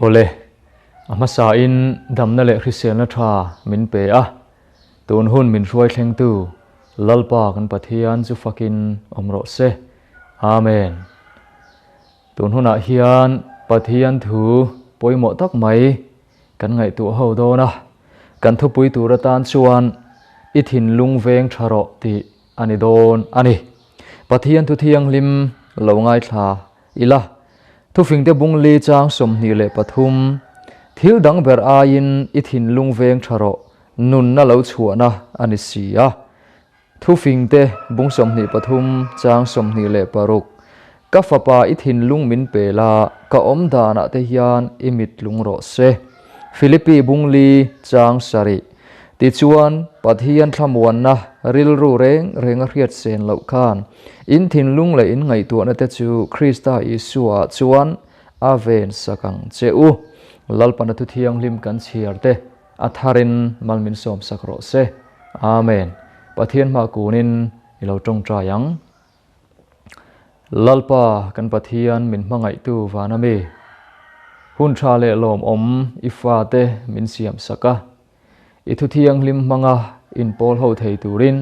Awle, a hmasain damna leh hriselna tha min pe a, tun hun min hruai thlengtu Lalpa kan Pathian chu fakin awm rawh se. Amen. Tun hunah hian Pathian thu pawimawh tak mai kan ngaihtuah ho dawn a, kan thupui tur atan chuan i thinlung veng tha rawh tih a ni dawn a ni. Pathian thu thianghlim lo ngaithla ila, thufingte bung li chang 23, Thil dang ber aiin i thinlung veng tha rawh, nunna lo chhuahna a ni si a. Thufingte bung 23 chang 26, Ka fapa i thinlung min pe la, ka awm danah te hian i mit lung rawh se. Philippi bung li chang 7, Tichuan, Pathian thlamuanna rilru reng reng a hriat sen loh khan in thinlung leh in ngaihtuahna te chu Krista Isua ah chuan a ven sak ang che u. Lalpana thu thianghlim kan chhiar te A tharin mal min sawm sak rawh se. Amen. Pathian hma kunin i lo tawngtai ang. Lalpa kan Pathian min hmangaihtu van a mi. Hun tha leh lawmawm i fate min siam sak a. I thu thianghlim hmanga inpawl ho thei turin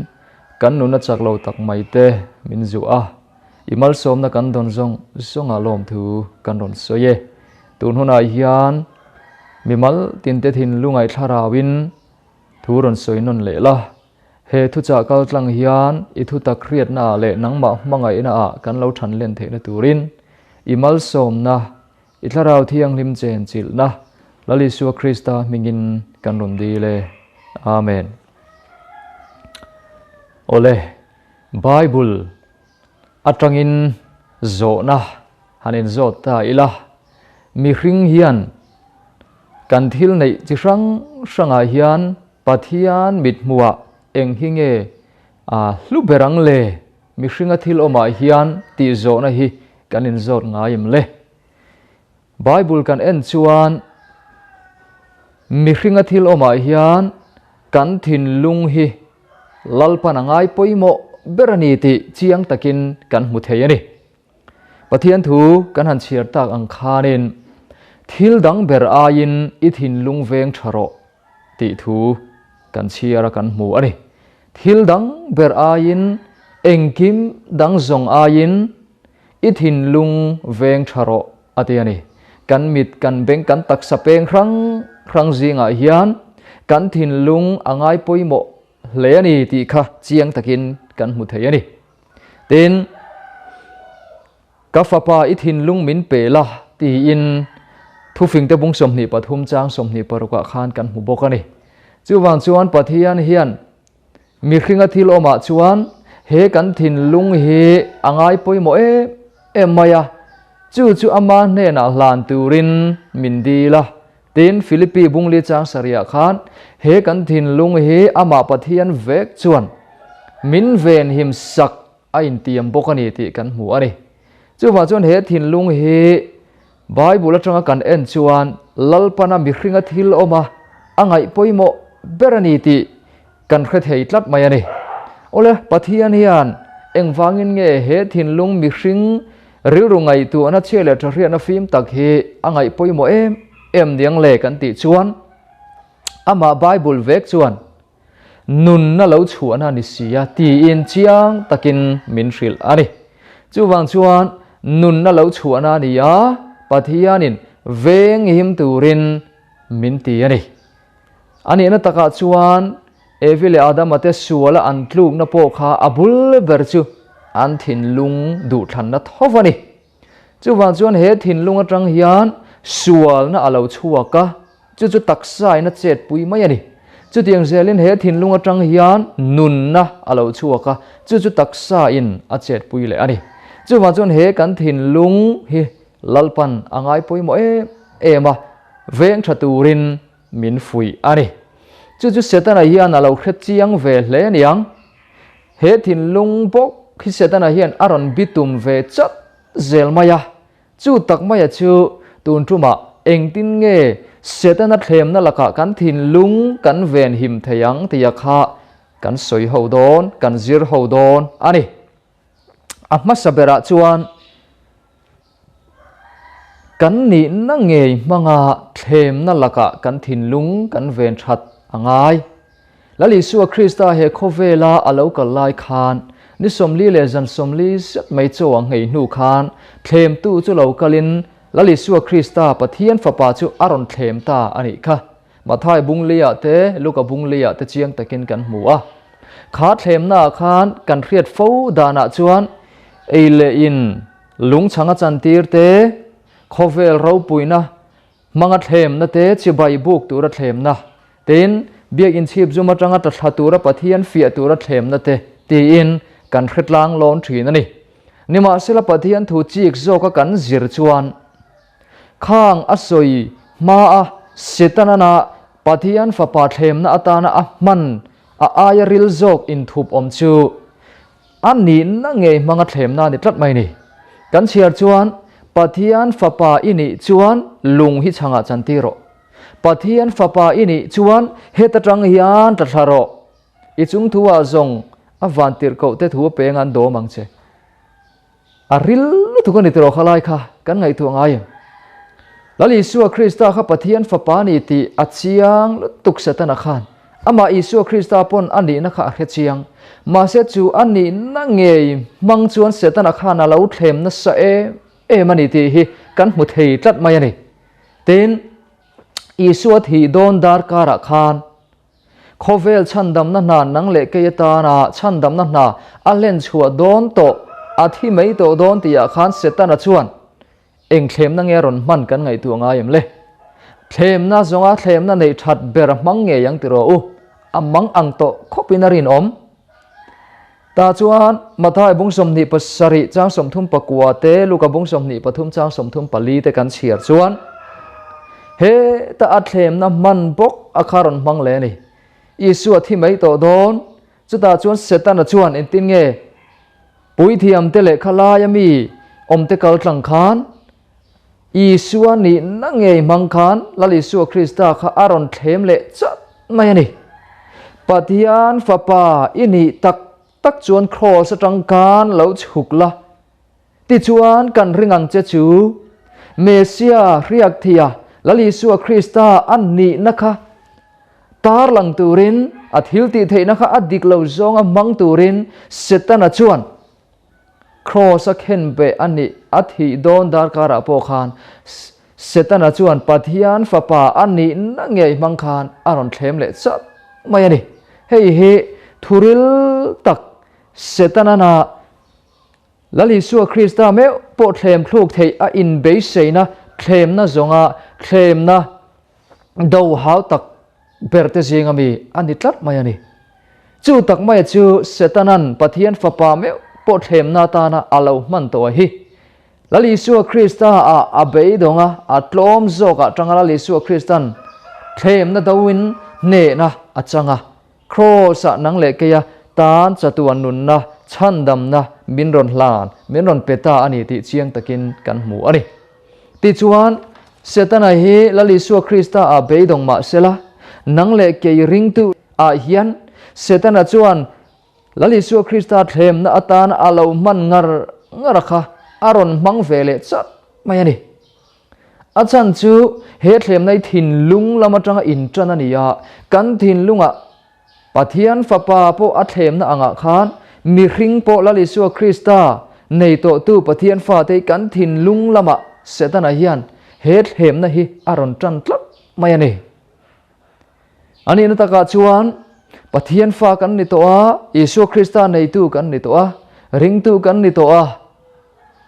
kan nuna chak lo tak mai te min zuah a. I malsawmna kan dawn zawng zawnga lawmthu kan rawn sawi e. Tun hunah hian mimal tinte thinlungai thlarauin thu rawn sawi nawn leh la. He thuchah kal tlang hian i thutak hriatnaah leh nangmah hmangaihnaah kan lo than len theihna turin i malsawmna, i thlarau thianghlim chen chilhna Lal Isua Krista hmingin kan rawn dil e. Amen. Awle. Bible atangin zawhna han inzawt ta ila, mihring hian kan thil neih chi hrang hrangah hian Pathian mithmuhah eng hi nge a hlu ber ang le? Mihringa thil awmah hian tih zawhna hi kan inzawt ngai em le? Bible kan en chuan mihringa thil awmah hian kan thinlung hi Lalpan a ngai pawimawh ber a ni tih chiang takin kan hmu thei a ni. Pathian thu kan han chhiar tak ang khanin thil dang ber aiin i thinlung veng tha rawh tih thu kan chhiar a kan hmu a ni. Thil dang ber aiin engkim dang zawng aiin i thinlung veng tha rawh a ti a ni. Kan mit, kan beng, kan taksa peng hrang hrang zingah hian kan thinlung a ngai pawimawh hle a ni tih kha chiang takin kan hmu thei a ni. Tin, Ka fapa i thinlung min pe la tiin thufingte bung 23 chang 26 ah khan kan hmu bawk a ni. Chuvang chuan Pathian hian Mihringa thil awmah chuan he kan thinlung hi a ngai pawimawh em em mai a, chu chu ama hnenah hlan turin min dil a. Tin, Philippi bungli chang sarihah khan he kan thinlung hi amah Pathian vek chuan min venhim sak a intiam bawk a ni tih kan hmu a ni. Chuvang chuan he thinlung hi Bible atanga kan en chuan Lalpana mihringa thil awma a ngaih pawimawh ber a ni tih kan hre thei tlat mai a ni. Awle, Pathian hian engvangin nge he thinlung mihring rilru ngaihtuahna chhia leh thahriatna fim tak hi a ngaih pawimawh em em niang le kan tih chuan amah Bible vek chuan nunna lo chhuahna ni si a tiin chiang takin min hrilh a ni. Chuvang chuan nunna lo chhuahna a ni a, Pathianin veng him turin min ti a ni. A nihna takah chuan Evi leh Adama te suala an tlukna pawh kha a bul ber chu an thinlung duhthlanna tho a ni. Chuvang chuan he thinlung atang hian sualna a lo chhuak a, chu chu taksain a chetpui mai a ni. Chutiang zelin he thinlung atang hian nunna a lo chhuak a, chu chu taksain a chetpui leh a ni. Chuvang chuan he kan thinlung hi Lalpan a ngai pawimawh em em a, veng tha turin min fuih a ni. Chu chu Setana hian a lo hre chiang ve hle niang. He thinlung bawk hi Setana hian a rawn bitum ve chat zel mai a. Chu tak maia chu tun tumah engtin nge Setana thlemna lakah kan thinlung kan ven him thei ang tia kha kan sawi ho dawn, kan zir ho dawn a ni. A hmasa berah chuan. Kan nihna ngei hmanga thlemna lakah kan thinlung kan ven that a ngai. Lal Isua Krista he khawvela a lo kal lai khan ni 40 leh zan 40 zet mai chaw a nghei hnu khan thlemtu chu lo kalin Lal Isua Krista Pathian Fapa chu a rawn thlem ta a nih kha. Mathai bung leiah te Luka bung leiah te chiang takin kan hmu a. Kha thlemnaah khan kan hriat fo danah chuan ei leh in lungchang a chantir te, khawvel ropuina hmanga thlemna te, chibai buk tura thlemna tein biakinn chhip zum atanga tla thla tura Pathian fiah tura thlemna te tiin kan hre tlang lawn thin a ni. Nimahsela Pathian thu chik zawka kan zir chuan khang a sawi hmaa Setana Pathian fapa thlemna atana a hman a aia ril zawk inthup awm chu A nihna ngei hmanga thlemna a ni tlat mai ni. Kan chhiar chuan, Pathian fapa i nih chuan lung hi chhangah chantir rawh. Pathian fapa i nih chuan heta tang hian tla thla rawh. I chung thu ah zawng a van tirh koh te thu a peng an dawm ang che. A ril lutuk a ni tiraw kha lai kha kan ngaihtuah ngai em? Lal Isua Krista kha Pathian fapa a ni tih a chiang lutuk Setana khan amah Isua Krista pawn a nihna kha a hre chiang. Mahse chu a nihna ngei hmang chuan Setana khan a lo thlem nasa em em a ni tih hi kan hmu thei tlat mai a ni. Tin, Isua thih dawn darkarah khan Khawvel chhandamna hna nang leh kei atana chhandamna hna a hlen chhuah dawn tawh, a thi mai tawh dawn tihah khan Setana chuan eng thlemna nge rawn hman kan ngaihtuah ngai em le? Thlemna zawnga thlemna neih that ber a hmang ngei ang tiraw u, a mang ang tawh khawpin a rinawm. Tah chuan Mathai bung 27 chang 39 te, Luka bung 23 chang 34 te kan chhiar chuan heta a thlemna hman bawk a kha rawn hmang leh a ni. Isua thi mai tawh dawn. Chutah chuan Setana chuan engtin nge puithiamte leh khalaia mi awmte kal tlang khan Isua nihna ngei hmang khan Lal Isua Krista kha a rawn thlem leh chat mai a ni. Pathian Fapa i nih tak tak chuan kraws atang khan lo chhuk la, tichuan kan ring ang che chu Messia hriak thia Lal Isua Krista a nihna kha tarlang turin, a thil tih theihna kha a dik lo zawnga hmang turin Setana chuan Kraws a khen beh a nih a thih dawn darkarah pawh khan Setana chuan Pathian Fapa a nihna ngei hmang khan a rawn thlem leh chat mai a ni. Hei hi thuril tak Setana Lal Isua Krista meuh pawh thlem thluk theih a inbeiseina thlemna zawnga thlemna do hau tak berte zinga mi a ni tlat mai a ni. Chu tak mai chu Setanan Pathian Fapa meuh pawh thlemna atana a lo hman tawh a hi. Lal Isua Krista ah a beidawng a, a tlawm zawkah tanga Lal Isua Kristan thlemna doin hnehna a chang a. Kraws-ah nang leh keia tan chatuan nunna, chhandamna min rawn hlan, min rawn pe ta a ni tih chiang takin kan hmu a ni. Tichuan, Setana hi Lal Isua Krista ah beidawng mah sela, nang leh kei ringtu ah hian Setana chuan Lal Isua Krista thlemna atan a lo hman ngar ngar a kha a rawn hmang ve leh chat mai a ni. A chhan chu he thlemna hi thinlung lam atanga intan a ni a, kan thinlungah Pathian Fapa pawh a thlemna angah khan mihring pawh Lal Isua Krista nei tawhtu Pathian fate hi kan thinlung lamah Setana hian he thlemna hi a rawn tan tlat mai a ni. A nihna takah chuan Pathian fa kan ni tawh a, Isua Krista neitu kan ni tawh a, ringtu kan ni tawh a,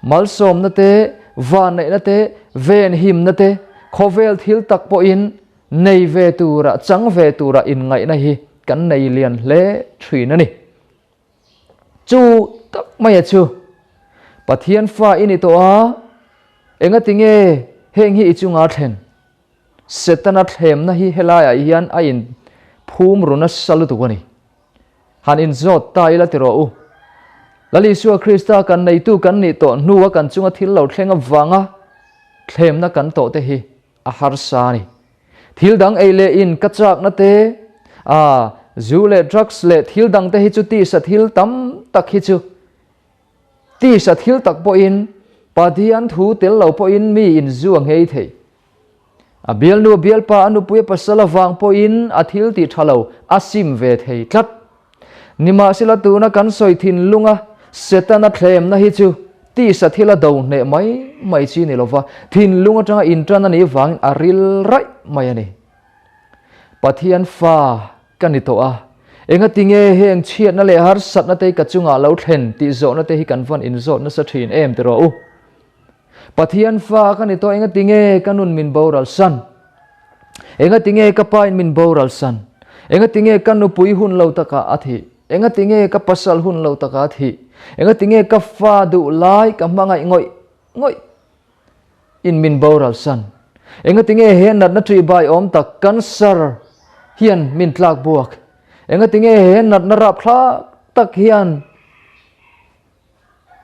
malsawmna te, vanneihna te, venhimna te, khawvel thil tak pawhin nei ve tura, chang ve tura inngaihna hi kan nei lian hle thin a ni. Chu tak maia chu Pathian fa i ni tawh a, engati nge heng hi i chunga thlen? Setana thlemna hi helaiah hian a in phum ru nasa lutuk a ni. Han inzawt ta ila ti rawh u. Lal Isua Krista kan neitu kan nih tawh hnua kan chunga thil lo thleng avanga thlemna kan tawh te hi a harsa a ni. Thil dang ei leh in ka chakna te, a zu leh drugs leh thil dang te hi chu tisa thil tam tak hi chu tisa thil tak pawhin Pathian thu tel lo pawhin mi in zu a nghei thei. A bialnu a bialpa a nupui a pasal avang pawhin a thil tih tha lo a sim ve thei tlat. Nimahsela tuna kan sawi thinlunga Setana thlemna hi chu tisa thila do hneh mai mai chi ni lova thinlung atanga intan a nih vangin a ril raih mai a ni. Pathian fa ka ni tawh a, engatinge heng chhiatna leh harsatna te hi ka chungah lo thlen tih zawhna te hi kan van inzawt nasa thin em ti rawh u. Pathian fa ka ni tawh engatinge ka nun min boral san? Engatinge ka pa in min boral san? Engatinge ka nupui hun lo taka a thih? Engatinge ka pasal hun lo taka a thih? Engatinge ka fa duh lai ka hmangaih ngawih ngawih in min boral san? Engatinge he natna ṭih bai awm tak cancer hian min tlak buak? Engatinge he natna rapthlak tak hian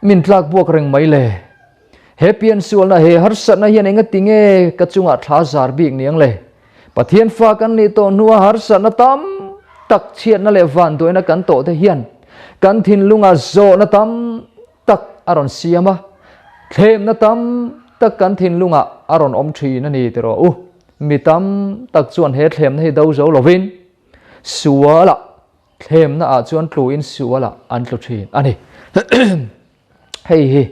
Min tlak buak reng mai le. He piansualna, he harsatna hian engati nge ka chungah thla zar bik niang le? Pathian fa kan nih tawh hnua harsatna tam tak chhiatna leh vanduaina kan tawh te hian kan thinlungah zawhna tam tak a rawn siam a, thlemna tam tak kan thinlungah a rawn awm thin a ni ti rawh u. Mi tam tak chuan he thlemna hi do zo lovin sualah Thlemna ah chuan tluin sualah an tlu thin a ni. Hei hi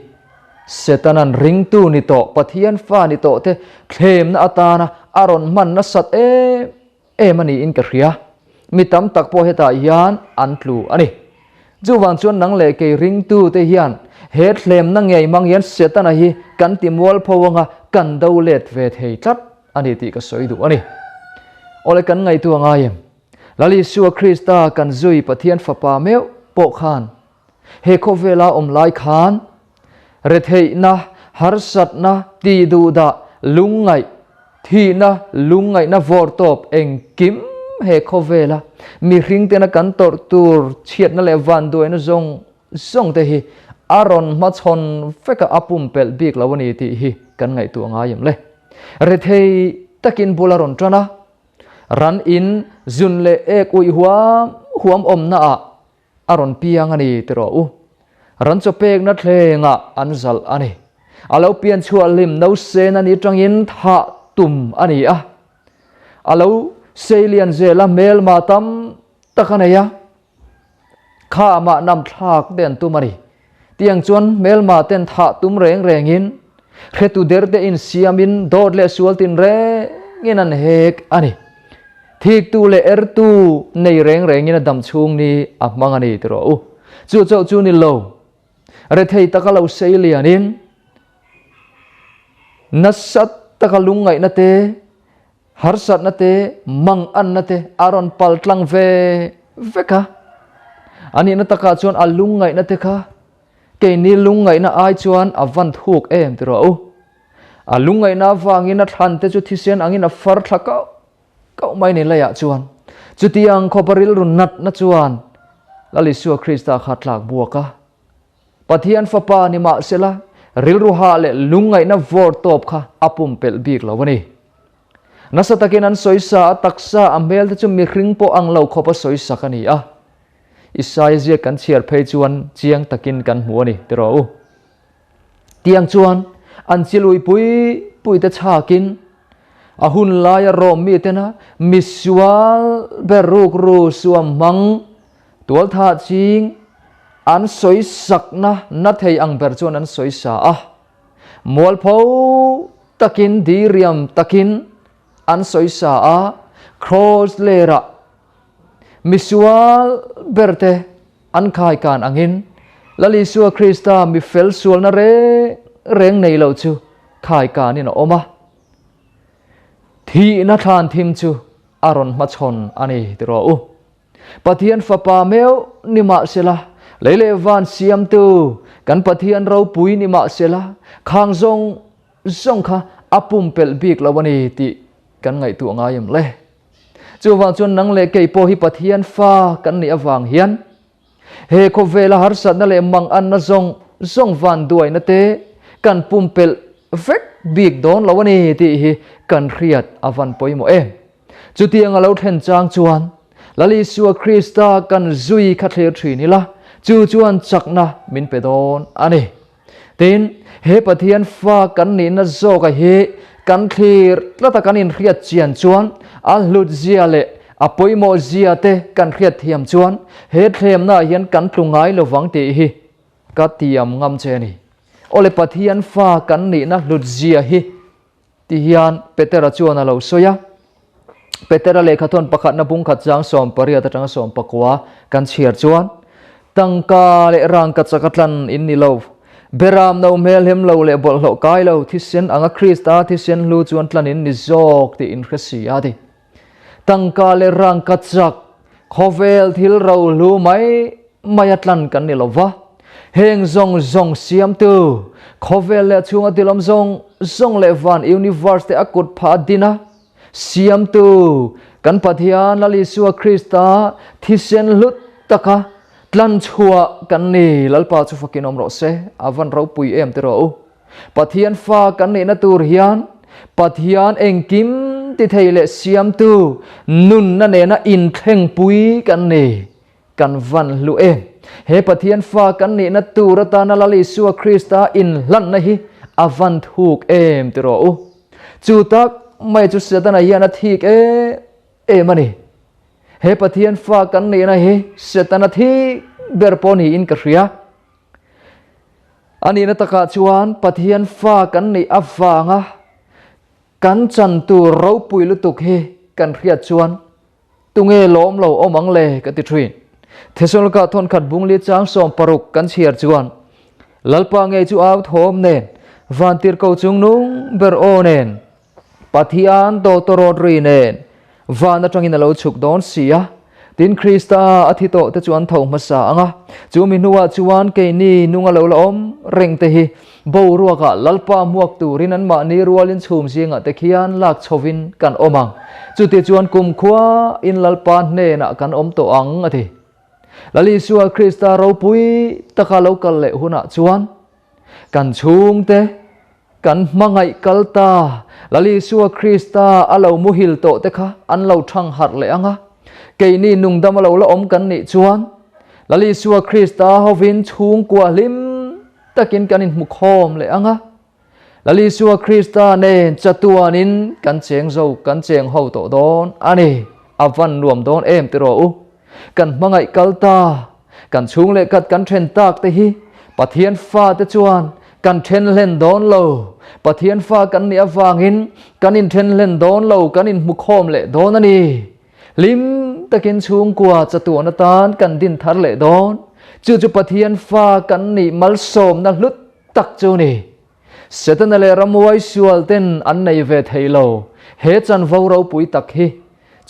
Setanan ringtu ni tawh, Pathian fa ni tawh te thlemna atana a rawn hman nasat em em a niin ka hria. Mi tam tak pawh hetah hian an tlu a ni. Chuvang chuan nang leh kei ringtu te hian he thlemna ngei hmang hian Setana hi kan ti mualpho anga kan do let ve thei tlat a ni tih ka sawi duh a ni. Awle kan ngaihtuah ngai em? Lal Isua Krista kan zui Pathian Fapa meuh pawh khan he khawvela awm lai khan retheihna, harsatna, tihduhdah, lungngaih, thihna, lungngaihna vawrtawp engkim he khawvela mihring tena kan tawrh tur chhiatna leh vanduaina zawng zawng te hi a rawn hmachhawn veka a pumpelh bik lo a ni tih hi kan ngaihtuah ngai em le. Rethei takin bul a rawn tan a. Ran in zun leh ek uih huam huam awmna ah a rawn piang a ni ti rawh u. Ran chaw pekna thleng ah an zalh a ni. A lo pian chhuah hlim no sen a ni tangin thah tum a ni a. A lo seilian zel a hmelma tam tak a nei a. Kha amah nam thlak te an tum a ni. Tiang chuan hmelma ten thah tum reng rengin, hretu der te insiamin dawt leh sual tin rengin an hek a ni. Thiktu leh ertu nei reng rengin a dam chhung ni a hmang a ni ti rawh u. Chu chauh chu ni lo. Rethei taka lo sei lianin, nasa taka lungngaihna te, Harsatna te, manganna te a rawn pal tlang ve vek a. A nihna takah chuan a lungngaihna te kha keini lungngaihna ai chuan a van thuk em ti rawh u. A lungngaihna avangin a thlan te chu thisen angin a far thla kauh kauh mai ni leiah chuan. Chutiang khawpa rilru natna chuan Lal Isua Krista kha tlak buak a. Pathian Fapa ni mahsela, rilru hah leh lungngaihna vawr tawp kha a pumpelh bik lo a ni. Nasa takin an sawisa a, taksa a hmel te chu mihring pawh ang lo khawp a sawisak a ni a. Isaia ziak kan chhiar phei chuan chiang takin kan hmu a ni, ti rawh u. Tiang chuan an chilui pui pui te chhakin a hun laia Rom mitena misual ber rukru suam hmang Tualthah ching an sawisakna na thei ang ber chuan an sawisa a, mualpho takin diriam takin an sawisa a, kraws lerah misual berte an khaikan angin Lal Isua Krista mi fel sualna reng reng nei lo chu khaikanin a awm a, thihna thlan thim chu a rawn hmachhawn a ni ti rawh u. Pathian Fapa meuh ni mahsela, lei leh van siamtu kan Pathian ropui ni mahsela, khang zawng zawng kha a pumpelh bik lo a ni tih kan ngaihtuah ngai em le? Chuvang chuan nang leh kei pawh hi Pathian fa kan nih avang hian he khawvela harsatna leh manganna zawng zawng van duaina te kan pumpelh vek bik dawn lo a ni tih hi kan hriat a van pawimawh em? Chutiang a lo thlen chang chuan Lal Isua Krista kan zui kha thlir thin ila, chu chuan chakna min pe dawn a ni. Tin, He Pathian fa kan nihna zawka hi kan thlir tlata kan inhriat chian chuan a hlut zia leh a pawimawh zia te kan hriat thiam chuan he thlemnaah hian kan tlu ngai lovang tih hi ka tiam ngam che a ni. Awle Pathian fa kan nihna hlut zia hi ti hian Petera chuan a lo sawi a. Petera lehkhathawn pakhatna bungkhat chang 18 atanga 19 kan chhiar chuan, Tangka leh rangka chaka tlan in ni lo. Beram no hmel hem lo leh bawlhhlawh kai lo thisen anga Krista thisen hlu chuan tlan in ni zawk tih in hre si a ti. Tangka leh rangka chak khawvel thil rohlu mai mai a tlan kan ni lo va. Heng zawng zawng siamtu, khawvel leh a chhunga tilawm zawng zawng leh van universe te a kut phah a din a, siamtu kan Pathian Lal Isua Krista thisen hlut taka tlan chhuah kan ni. Lalpa chu fakin awm rawh se, a van ropui em ti rawh u. Pathian fa kan nihna tur hian Pathian engkim ti thei leh siamtu nunna nena inthlengpui kan ni. Kan van hlu em. He Pathian fa kan nihna tur atana Lal Isua Krista inhlanna hi a van thuk em ti rawh u. Chu tak mai chu Setana hian a thik em em a ni. He Pathian fa kan nihna hi Setana thik ber pawh niin ka hria. A nihna takah chuan Pathian fa kan nih avanga kan chan tur ropui lutuk hi kan hriat chuan tunge lawm lo awm ang le ka ti thin. Thesalonika thawnkhat bungli chang 16 kan chhiar chuan Lalpa ngei chu au thawm nen vantirhko chung nung ber aw nen Pathian tawtawrawt ri nen van atangin a lo chhuk dawn si a. Tin Krista a thi tawh te chu an tho hmasa ang a, chu mi hnuah chuan keini nung a lo la awm reng te hi boruakah Lalpa hmuak turin anmahni rualin chhum zingah te khian lak chhovin kan awm ang. Chuti chuan kumkhua in Lalpa hnenah kan awm tawh ang a ti. Lal Isua Krista ropui taka lo kal leh hunah chuan Kan chhungte kan hmangaih kal ta, Lal Isua Krista a lo muhil tawh te kha an lo thang harh leh ang a. Keini nungdam a lo la awm kan nih chuan Lal Isua Krista hovin chhungkua hlim takin kan inhmu khawm leh ang a. Lal Isua Krista nen chatuanin kan cheng zo, kan cheng ho tawh dawn a ni. A van nuam dawn em ti rawh u. Kan hmangaih kal ta, kan chhung leh khat kan then tak te hi Pathian fa te chuan kan then hlen dawn lo. Pathian fa kan nih avangin kan inthen hlen dawn lo, kan inhmu khawm leh dawn a ni. Hlim takin chhungkua chatuan atan kan din thar leh dawn. Chu chu Pathian fa kan nih malsawmna hlut tak chu ni. Setana leh ramhuai sual ten an nei ve thei lo. He chanvo ropui tak hi.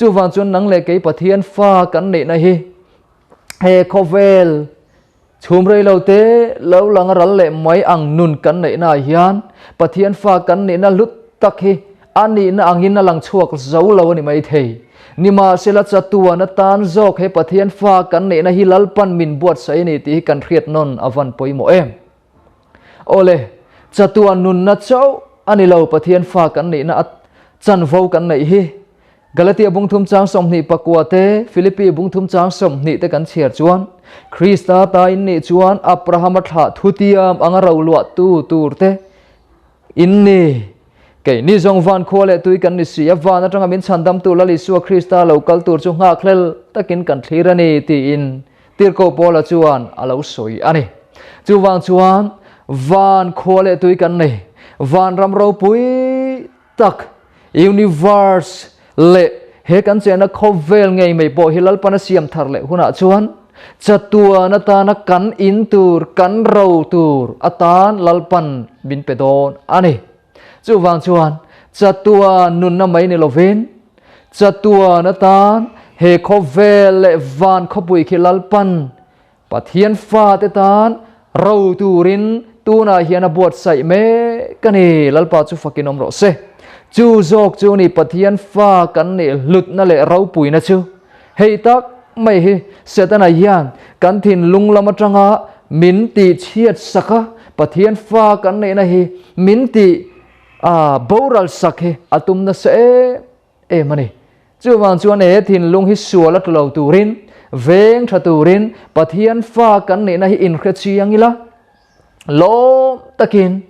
Chuvang chuan nang leh kei Pathian fa kan neihna hi he khawvel chhum rei lo te lo lang ral leh mai ang nun kan neihna ah hian Pathian fa kan nihna hlut tak hi a nihna angin a lang chhuak zo lo a ni mai thei. Nimahsela chatuan atan zawk he Pathian fa kan neihna hi Lalpan min buatsaih a ni tih hi kan hriat nawn a van pawimawh em. Awle, chatuan nunna chauh a ni lo Pathian fa kan nihna a chanvo kan neih hi. Galatia bungthum chang 29 te, Philippi bungthum chang 20 te kan chhiar chuan, Krista ta in nih chuan Abrahama thlah thutiam anga ro luah tu tur te in ni. Keini zawng van khua leh tui kan ni si a, van atanga min chhandamtu Lal Isua Krista lo kal tur chu nghakhlel takin kan thlir a ni tiin Tirhkoh Paula chuan a lo sawi a ni. Chuvang chuan van khua leh tui kan nei. Vanram ropui tak, universe, leh he kan chenna khawvel ngei mai pawh hi Lalpan a siam thar leh hunah chuan chatuan atana kan in tur, kan ro tur atan Lalpan min pe dawn a ni. Chuvang chuan chatuan nunna mai ni lovin chatuan atan he khawvel leh van khawpui khi Lalpan Pathian fate tan ro turin tunah hian a buatsaih mek a ni. Lalpa chu fakin awm rawh se. Chu zawk chu ni Pathian fa kan nih hlutna leh ropuina chu. Hei tak mai hi Setana hian kan thinlung lam atanga min tih chhiat sak a, Pathian fa kan neihna hi min tih boral sak hi a tum nasa em em a ni. Chuvang chuan he thinlung hi sual a tlu lo turin, veng tha turin Pathian fa kan neihna hi inhre chiang ila, lawm takin.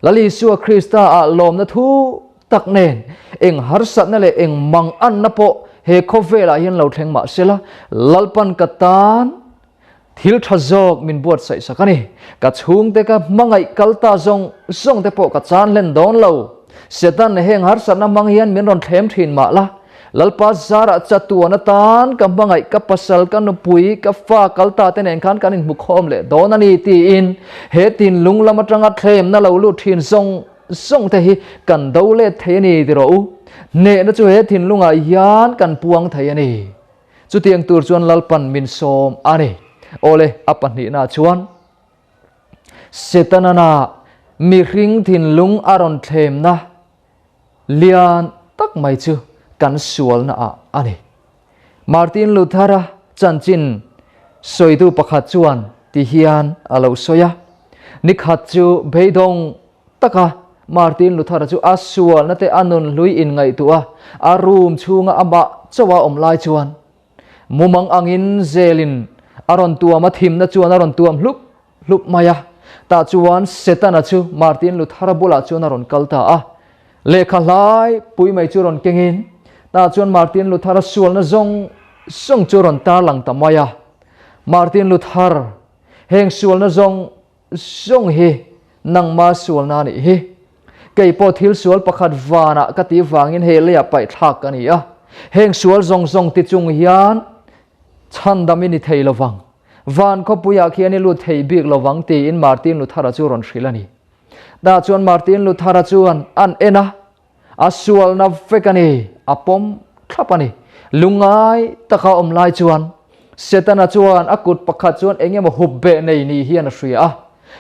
Lal Isua Krista ah lawmna thu tak nen eng harsatna leh eng manganna pawh he khawvelah hian lo thleng mah sela, Lalpan ka tan thil tha zawk min buatsaih sak a ni. Ka chhungte ka hmangaih kal ta zawng zawng te pawh ka chan hlen dawn lo. Satan heng harsatna hmang hian min rawn thlem thin mah la, Lalpa zarah chatuan atan ka hmangaih ka pasal ka nupui ka fa kal ta te nen khan kan inhmu khawm leh dawn a ni tiin he tinlung lam atanga thlemna lo lut thin zawng zawng te hi kan do let thei a ni ti rawh u. Hnehna chu he thinlungah hian kan puang thei a ni. Chutiang tur chuan Lalpan min sawm a ni. Awle a pahnihna chuan Setanana mihring thinlung a rawn thlemna Lian tak mai chu kan sualna ah a ni. Martin Luther-a chanchin sawitu pakhat chuan ti hian a lo sawi a, Ni khat chu beidawng taka Martin Luther-a chu a sualna te a nun hlui inngaihtuah a, a room chhunga amah chauh a awm lai chuan mumang angin zelin a rawn tuam a, thimna chuan a rawn tuam hlup hlup mai a. Tah chuan Setana chu Martin Luthera bulah chuan a rawn kal ta a. Lehkha hlai pui mai chu rawn kengin tah chuan Martin Luthera sualna zawng zawng chu rawn tarlang ta mai a. Martin Luther, heng sualna zawng zawng hi nangma sualna a nih hi. Kei pawh thil sual pakhat vanah ka tih vangin he leiah paihthlak ka ni a. Heng sual zawng zawng ti chung hian chhandam i ni thei lovang. Van khawpuiah khian i lut thei bik lovang tiin Martin Luthera chu rawn hrilh a ni. Tah chuan Martin Luthera chuan an en a, a sualna vek a ni, a pawm thlap a ni. Lungngai taka awm lai chuan Setana chuan a kut pakhat chuan eng emaw hup beh nei ni hian a hria a.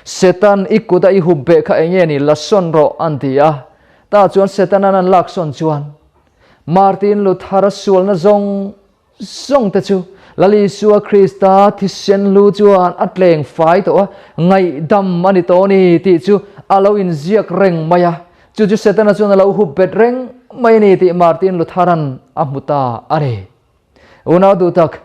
Setan, i kuta i hup beh kha eng nge ni, la sawn rawh, an ti a. Tah chuan Setanan an lak sawn chuan Martin Luthera sualna zawng Zawng te chu Lal Isua Krista thisen hlu chuan a tleng fai tawh a, ngaihdam a ni tawh a ni tih chu a lo inziak reng mai a. Chu chu Setana chuan a lo hup bet reng mai a ni tih Martin Luthera'n a hmu ta a ni. Unau duh tak,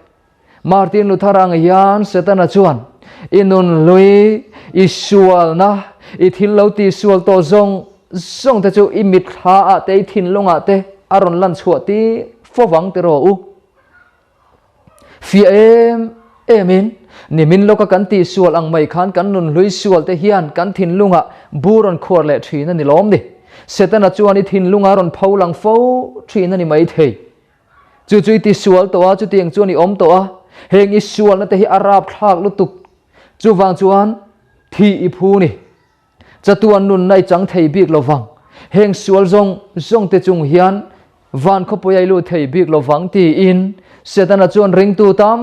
Martin Luther ang hian Setana chuan i nun hlui, i sualna, i thil lo tihsual tawh zawng zawng te chu i mitthla ah te, i thinlung ah te a rawn lan chhuah tir fo vang tiraw u. Fiah em em in, nimin lawka kan tihsual ang mai khan kan nun hlui sual te hian kan thinlungah bu rawn khuar leh thin a ni lawm ni. Setana chuan i thinlunga rawn pho lang fo thin a ni mai thei. Chu chu i tisual tawh a, chutiang chuan i awm tawh a, heng i sualna te hi a rapthlak lutuk. Chuvang chuan thi i phu ni. Chatuan nunna i chang thei bik lo vang. Heng sual zawng zawng te chung hian van khawpui a i lut thei bik lo vang tiin Setana chuan ringtu tam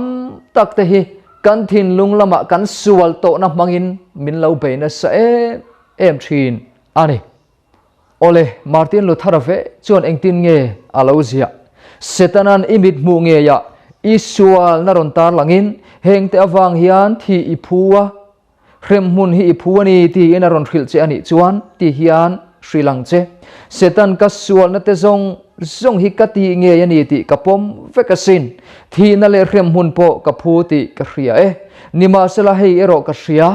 tak te hi kan thinlung lamah kan sual tawhna hmangin min lo bei nasa em em thin a ni. Awle, Martin Luther-a ve chuan engtin nge a lo ziah? Setanan i mit hmuh ngeiah i sualna rawn tarlangin hengte avang hian thi i phu a, Hremhmun hi i phu a ni tiin a rawn hrilh che a nih chuan ti hian hrilh ang che. Setan ka sualna te zawng zawng hi ka tih ngei a ni tih ka pawm vek asin. Thihna leh hremhmun pawh ka phu tih ka hria e. Nimahsela hei erawh ka hria.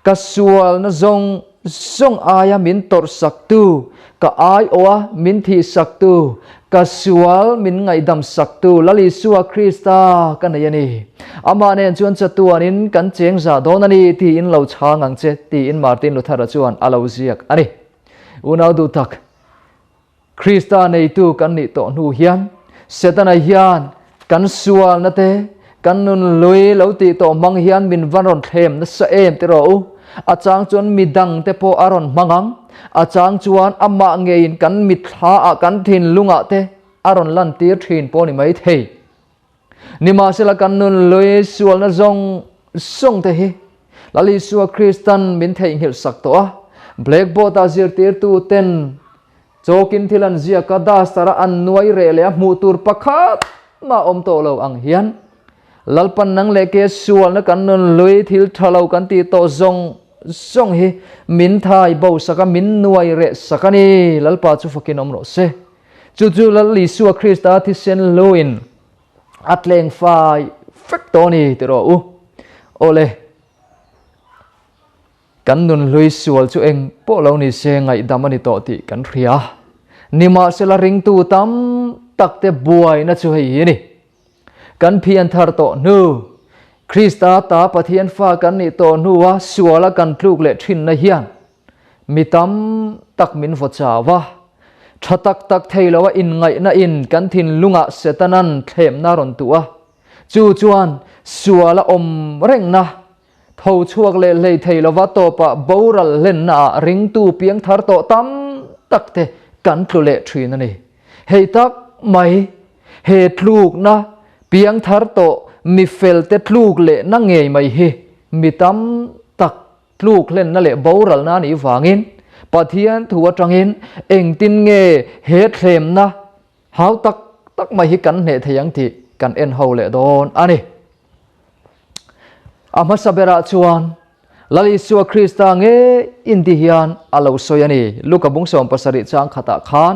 Ka sualna zawng zawng aia min tawrh saktu, ka aiawha min thih saktu, ka sual min ngaihdam saktu Lal Isua Krista ka nei a ni. Amah nen chuan chatuanin kan cheng zah dawn a ni tiin lo chhang ang che tiin Martin Luther-a chuan a lo ziak a ni. Unau duh tak, Krista neitu kan nih tawh hnu hian Setana hian kan sualna te, kan nun lui lo tih tawh hmang hian min va rawn thlem nasa em ti rawh u. A chang chuan midang te pawh a rawn hmang ang. A chang chuan amah ngeiin kan mitthla ah kan thinlungah te a rawn lantir thin pawh ni mai thei. Nimahsela kan nun lui sualna zawng zawng te hi Lal Isua Kristan min theihnghilh sak tawh a. Blackboard ah zirtirtu ten chawkin thil an ziak a, duster a an nuai reh leh a hmuh tur pakhat mah awm tawh lo ang hian Lalpan nang leh ke sualna kan nun lui thil tha lo kan tih tawh zawng zawng hi min thai bo sak a, min nuai reh sak a ni. Lalpa chu fakin awm rawh se. Chu chu Lal Isua Krista thisen luin a tleng fai vek tawh a ni ti rawh u. Awle. Kan nun hlui sual chu eng pawh lo ni se ngaihdam a ni tawh tih kan hria. Nimahsela ringtu tam tak te buaina chu hei hi a ni. Kan phian thar tawh hnu, Krista ta Pathian fa kan nih tawh hnua suala kan tluk leh thinna hian mi tam tak min vaw chau a. Tha tak tak thei loa inngaihna in kan thinlungah Setanan thlemna rawn tuh a. Chu chuan suala awm rengna Tho chhuak leh hlei thei lova tawpah boral hlennaah ringtu piang thar tawh tam tak te kan tlu leh thin a ni. Hei tak mai, he tlukna piang thar tawh mi fel te tluk lehna ngei mai hi mi tam tak tluk hlenna leh boralna a nih vangin Pathian thu atangin engtin nge he thlemna hau tak tak mai hi kan hneh thei ang tih kan en ho leh dawn a ni. A hmasa berah chuan Lal Isua Krista nge inti hian a lo sawi a ni. Luka bung 17 chang khatah khan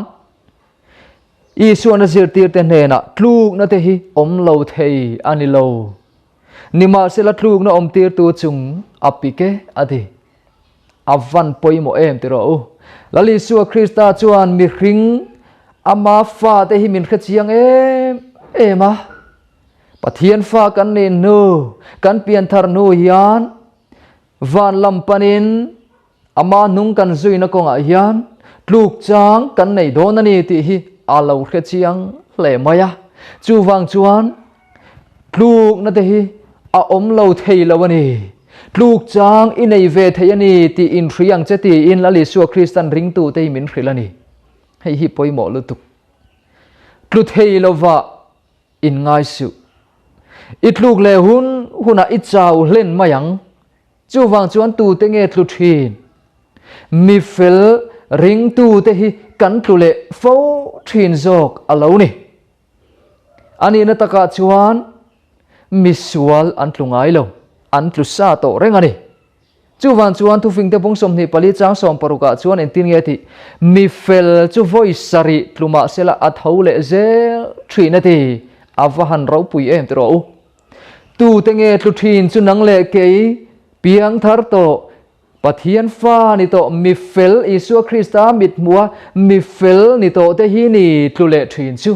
Isuan a zirtirte hnenah tlukna te hi awm lo thei a ni lo. Nimahsela tlukna awmtirtu chung a pik e a ti. A van pawimawh em ti rawh u. Lal Isua Krista chuan mihring ama fate hi min hrechiang em em a. Pathian fa kan nih hnu, kan pianthar hnu hian van lam panin ama hnung kan zuina kawngah hian tluk chang kan nei dawn a ni tih hi a lo hre chiang hle mai a. Chuvang chuan tlukna te hi a awm lo thei lo a ni. Tluk chang i nei ve thei a ni tih inhri ang che tiin Lal Isua Kristan ringtute hi min hrilh a ni. Hei hi pawimawh lutuk. Tlu thei lova In ngai suh. I tluk leh hun hunah i chau hlen mai ang. Chuvang chuan tute nge tlu thin? Mi fel ringtute hi kan tlu leh fo thin zawk a lo ni. A nihna takah chuan mi sual an tlu ngai lo, an tlu sa tawh reng a ni. Chuvang chuan thufingte bung 24 chang 60 ah chuan engtin nge tih? Mi fel chu vawi sarih tlu mah sela a tho leh zel thin a ti. A va han ropui em ti rawh u. Tute nge tlu thin chu nang leh kei piang thar tawh, Pathian fa ni tawh, mi fel Isua Krista mithmuha mi fel ni tawh te hi ni tlu leh thin chu.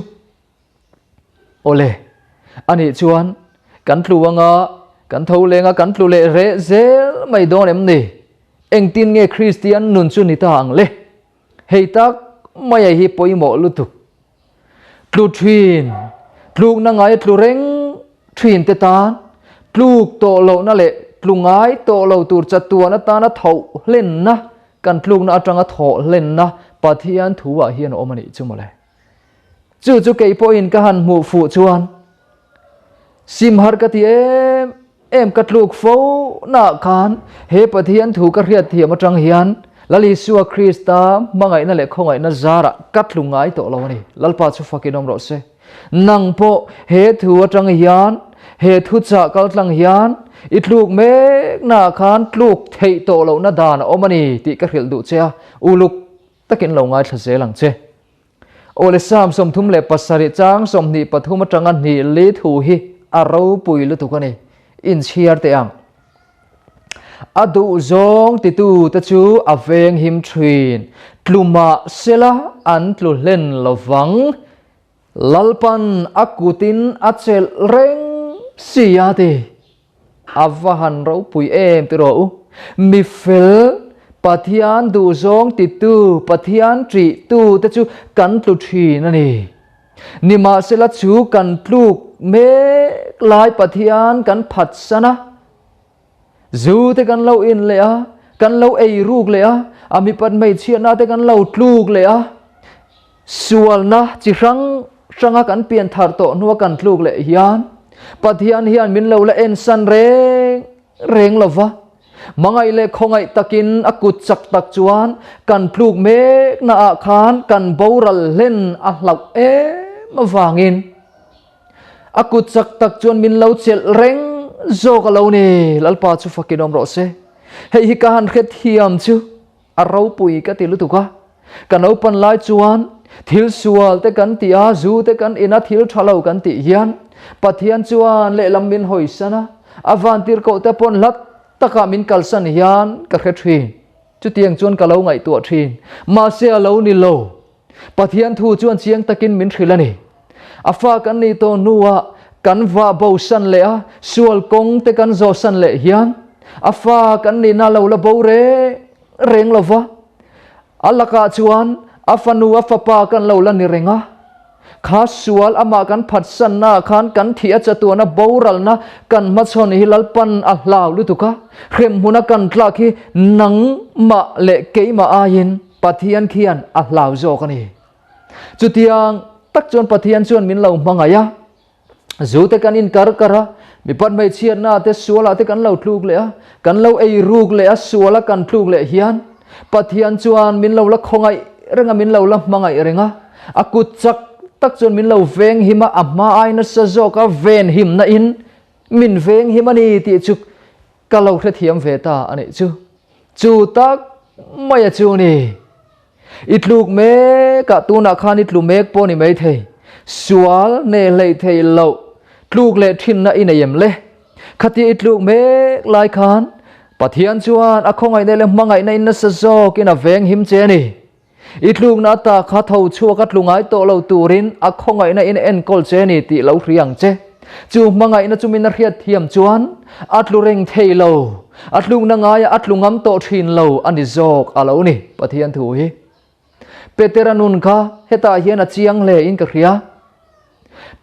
Awle, anih chuan kan tlu anga kan tho leng a kan tlu leh reh zel mai dawn em ni? Engtin nge Kristian nun chu ni ta ang le? Hei tak mai a hi pawimawh lutuk. Tlu thin, tlukna ngai tlu reng thin te tan tluk tawh lohna leh tlu ngai tawh lo tur chatuan atana tho hlenna, kan tlukna atanga thawh hlenna Pathian thu ah hian a awm a nih chu mawle. Chu chu kei pawhin ka han hmuh fuh chuan sim har ka ti em em ka tluk fo naah khan he Pathian thu ka hriat thiam atang hian Lal Isua Krista hmangaihna leh khawngaihna zarah ka tlu ngai tawh lo a ni. Lalpa chu fakin awm rawh se. Nang pawh he thu atang hian he thuchah kaltlang hian i tluk mek naah khan tluk theih tawh lohna dan a awm a ni tih ka hrilh duh che a, uluk takin lo ngaithla zel ang che. Awle Sam 37 chang 23 atanga hnih li thu hi a ropui lutuk a ni. Inchhiar teh ang. A duh zawng titu te chu a veng him thin. Tlu mah sela an tlu hlen lovang. Lalpan a kutin a chelh reng si a ti. A va han ropui em ti rawh u. Mi fel, Pathian duhzawng titu, Pathian ṭihtu te chu kan tlu ṭhin a ni. Nimahsela chu kan tluk mek lai Pathian kan phatsan a, zu te kan lo in leh a, kan lo ei ruk leh a, a mipat hmeichhiatna te kan lo tluk leh a, Sualna chi hrang hranga kan pian thar tawh hnua kan tluk leh hian Pathian hian min lo la ensan reng reng lo va. Hmangaih leh khawngaih takin a kut chak tak chuan kan tluk mekna ah khan kan boral hlen a hlauh em avangin a kut chak tak chuan min lo chelh reng zawk a lo ni. Lalpa chu fakin awm rawh se. Hei hi ka han hrethiam chu. A ropui ka ti lutuk a, ka naupan lai chuan thil sual te kan tih a, zu te kan in a, thil tha lo kan tih hian Pathian chuan lehlam min hawisan a, a vantirhkoh te pawn hlat takah min kalsan hian ka hre thin. Chutiang chuan ka lo ngaihtuah thin. Mahse a lo ni lo. Pathian thu chuan chiang takin min hrilh a ni. A fa kan nih tawh hnuah kan vah bosan leh a, sual kawng te kan zawhsan leh hian a fa kan nihna lo la bo reng reng lo va. A lakah chuan a fanu a fapa kan lo la ni reng a. Kha sual amah kan phatsannaah khan kan thih a chatuana boralna kan hmachhawn hi Lalpan a hlau lutuk a, hremhmuna kan tlak hi nangmah leh keimah aiin Pathian khian a hlau zawk a ni. Chutiang tak chuan Pathian chuan min lo hmangaih a, zute kan inkar kar a, mipat hmeichhiatna te sualah te kan lo tluk leh a, kan lo ei ruk leh a, suala kan tluk leh hian Pathian chuan min lo la khawngaih reng a, min lo la hmangaih reng a, a kut chak tak chuan min lo veng him a, a hma ai nasa zawk a ven himna in min veng him a ni tih chu ka lo hrethiam ve ta a nih chu. Chu tak mai a chu ni. I tluk mek ah tunah khan i tlu mek pawh ni mai thei. Sual neh hleih theih loh tluk leh thinna i nei em le? Khatia i tluk mek lai khan Pathian chuan a khawngaihna leh hmangaihna in nasa zawkin a veng him che a ni. I tlukna ata kha tho chhuak a tlu ngai tawh lo turin a khawngaihna in enkawl che a ni tih lo hria ang che. Chu hmangaihna chu min a hriat thiam chuan a tlu reng thei lo, a tlukna ngaia a tlu ngam tawh thin lo a ni zawk a lo ni, Pathian thu hi. Petera nun kha hetah hian a chiang hle in ka hria.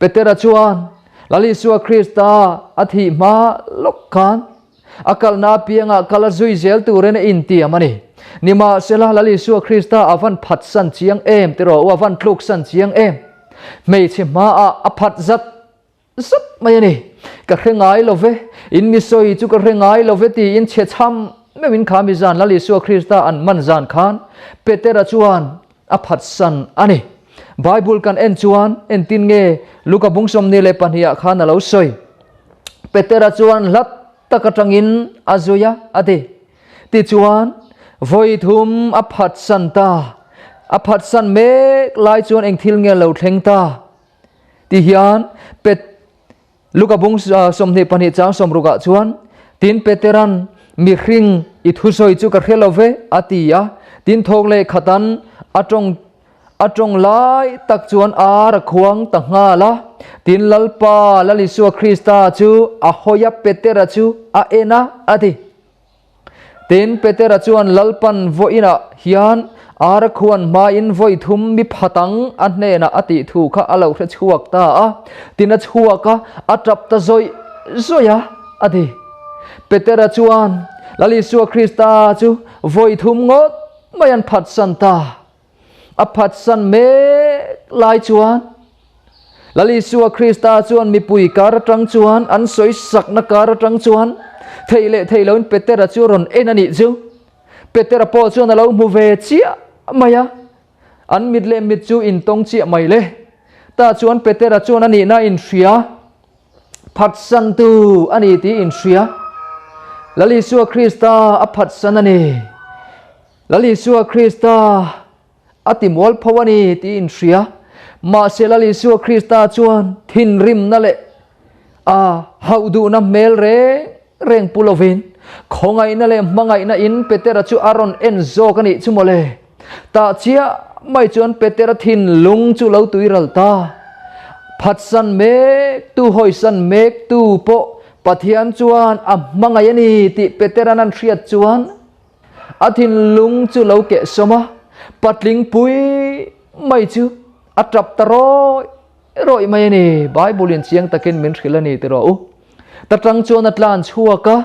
Petera chuan Lal Isua Krista a thih hma lawk khan a kalna apiangah kal a zui zel turin a intiam a ni. Nimahsela, Lal Isua Krista a van phatsan chiang em tiraw u, a van tluksan chiang em? Hmeichhe hmaah a phat zat zat mai a ni. Ka hre ngai lo ve, in mi sawi chu ka hre ngai lo ve tiin chhe chham meuhin kha mi zan Lal Isua Krista an man zan khan Petera chuan a phatsan a ni. Bible kan en chuan entin nge Luka bung 22 ah khan a lo sawi. Petera chuan hlat tak atangin a zui a, a ti. Tichuan, vawi thum a phatsan ta. A phatsan mek lai chuan eng thil nge lo thleng ta? Ti hian Pet Luka bung 22 chang 60 ah chuan, Tin Peteran, Mihring, i thusawi chu ka hre lo ve, a ti a. Tin thawk leh khatan a tawng A tawng lai tak chuan ar a khuang ta nghal a. Tin Lalpa, Lal Isua Krista chu a hawi a, Petera chu a en a, a ti. Tin Petera chuan Lalpan vawiinah hian ar a khuan hmain vawi thum mi phatang a hnenah a tih thu kha a lo hre chhuak ta a. Tin a chhuak a, a tap ta zawih zawih a, a ti. Petera chuan Lal Isua Krista chu vawi thum ngawt mai an phatsan ta. A phatsan mek lai chuan Lal Isua Krista chuan mipui kar atang chuan an sawi sakna kar atang chuan thei leh thei loin Petera chu rawn en a nih chu. Petera pawh chuan a lo hmu ve chiah mai a, an mit leh mit chu intawng chiah mai le. Tah chuan Petera chuan a nihna a inhria. Phatsantu a ni tih inhria. Lal Isua Krista a phatsan a ni. Lal Isua Krista a ti mualpho a ni tih inhria. Mahse Lal Isua Krista chuan thinrimna leh a hauh duhna hmel reng reng pu lovin khawngaihna leh hmangaihna in Petera chu a rawn en zawk a nih chu mawle. Tah chiah mai chuan Petera thinlung chu lo tuiral ta. Phatsan mek tu, hawisan mek tu pawh Pathian chuan a hmangaih a ni tih Petera'n an hriat chuan a thinlung chu lo keh sawm a, patling pui mai chu a tap ta rawih rawih mai a ni. Bible in chiang takin min hrilh a ni ti rawh u. Ta tang chuan a tlan chhuak a,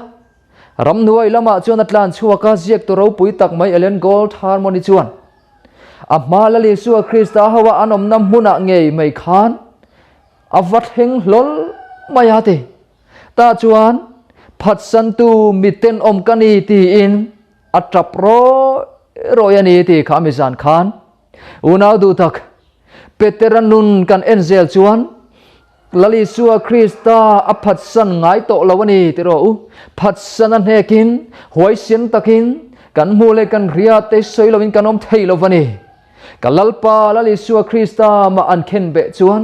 ramhnuai lamah chuan a tlan chhuak a, ziaktu ropui tak mai Ellen Gold Harmony chuan a hma Lal Isua Krista ho a an awmna hmunah ngei mai khan a va thleng hlawl mai a ti. Tah chuan phatsantu mitenawm ka ni tiin a tap rawih rawih a ni ti kha mi zan khan unau duh tak Petera nun kan en zel chuan Lal Isua Krista a phatsan ngai tawh lo a ni ti rawh u. Phatsan a hnekin huaisen takin kan hmuh leh kan hria te sawi loin kan awm thei lo va ni. Ka Lalpa Lal Isua Krista mah an khen beh chuan,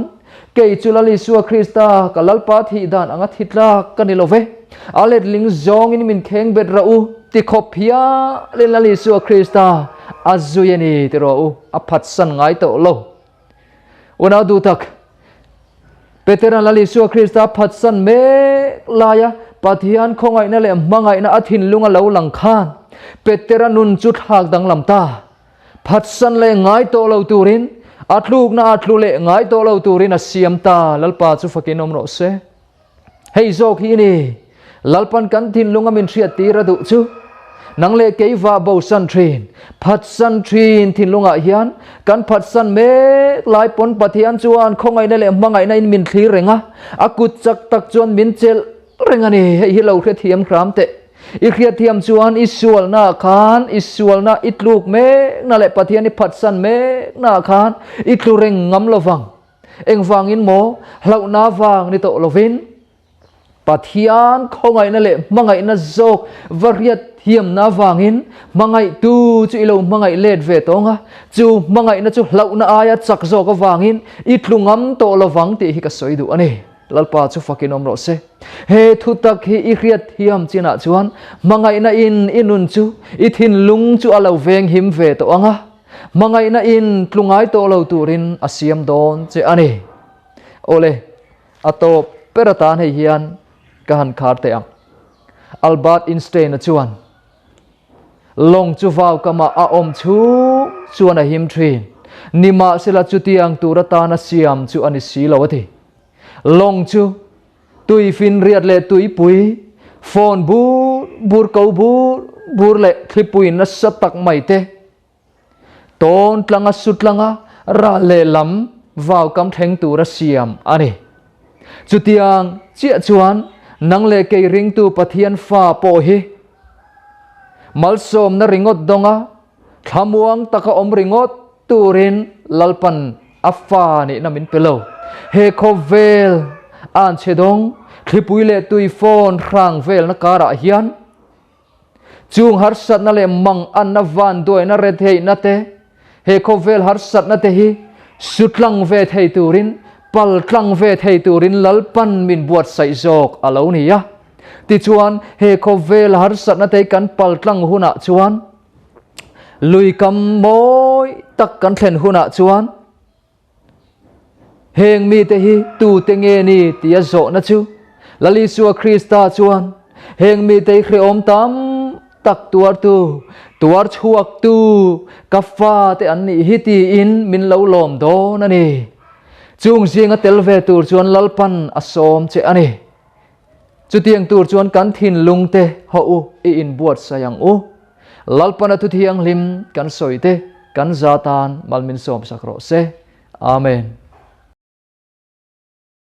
kei chu Lal Isua Krista ka Lalpa thih dan anga thi tlak ka ni lo ve. A letling zawngin min kheng bet rawh u ti khawp hialin Lal Isua Krista a zui a ni ti rawh u, a phatsan ngai tawh lo. Unau duh tak, Petera'n Lal Isua Krista phatsan mek laia Pathian khawngaihna leh hmangaihna a thinlung a lo lang khan Petera nun chu thlak danglam ta. Phatsan leh ngai tawh lo turin, a tlukna a tlu leh ngai tawh lo turin a siam ta. Lalpa chu fakin awm rawh se. Hei zawk hi ni, Lalpan kan thinlunga min hriat tir a duh chu. Nang leh kei vah bosan thin, phatsan thin thinlungah hian kan phatsan mek lai pawn Pathian chuan khawngaihna leh hmangaihna in min thlir reng a, a kut chak tak chuan min chelh reng a ni. Hei hi lo hrethiam hram teh. I hriatthiam chuan i sualna khan i sualna i tluk mekna leh Pathian i phatsan mekna khan i tlu reng ngam lovang. Engvangin maw? Hlauhna vang ni tawh lovin Pathian khawngaihna leh hmangaihna zawk va riat thiamna vangin hmangaihtu chu i lo hmangaih let ve tawng a, chu hmangaihna chu hlauhna aia chak zawk avangin i tlu ngam tawh lovang tih hi ka sawi duh a ni. Lalpa chu fakin awm rawh se. He thutak hi i hriat thiam chinah chuan hmangaihna in i nun chu i thinlung chu a lo veng him ve tawh ang a. Hmangaihna in tlu ngai tawh lo turin a siam dawn che a ni. Awle, a tawp ber atan hei hian ka han khar teh ang. Albert Einstein-a chuan, Lawng chu vau kamah a awm chhung chuan a him thin. Nimahsela chutiang tur atana siam chu a ni si lo a ti. Lawng chu Tuifinriat leh tuipui, phone bur bur ko bur bur leh thlipui nasa tak mai te, tawn tlanga su tlanga ral leh lam vau kam thleng tura siam a ni. Chutiang chiah chuan nang leh kei ringtu Pathian fa pawh hi malsawmna ringawt dawnga thlamuang taka awm ringawt turin Lalpan a fa nihna min pe lo. He khawvel an chhe dawng, thlipui leh tui phone hrang velna karah hian chung harsatna leh mang anna vanduaina retheihna te, he khawvel harsatna te hi sutlang ve thei turin, paltlang ve thei turin Lalpan min buatsaih zawk a lo ni a. Tichuan, he khawvel harsatna te hi kan paltlang hunah chuan Lui kam mawi tak kan thlen hunah chuan heng mite hi tute nge ni tia zawhna chu Lal Isua Krista chuan heng mite hi hrehawm tam tak tuartu, tuar chhuaktu ka fate an nih hi tiin min lo lawm dawn a ni. Chung zinga tel ve tur chuan Lalpan a sawm che a ni. Chutiang tur chuan kan thinlung te haw u i inbuatsaih ang u. Lalpana thu thianghlim kan sawi te kan za tan mal min sawmsak rawh se. Amen.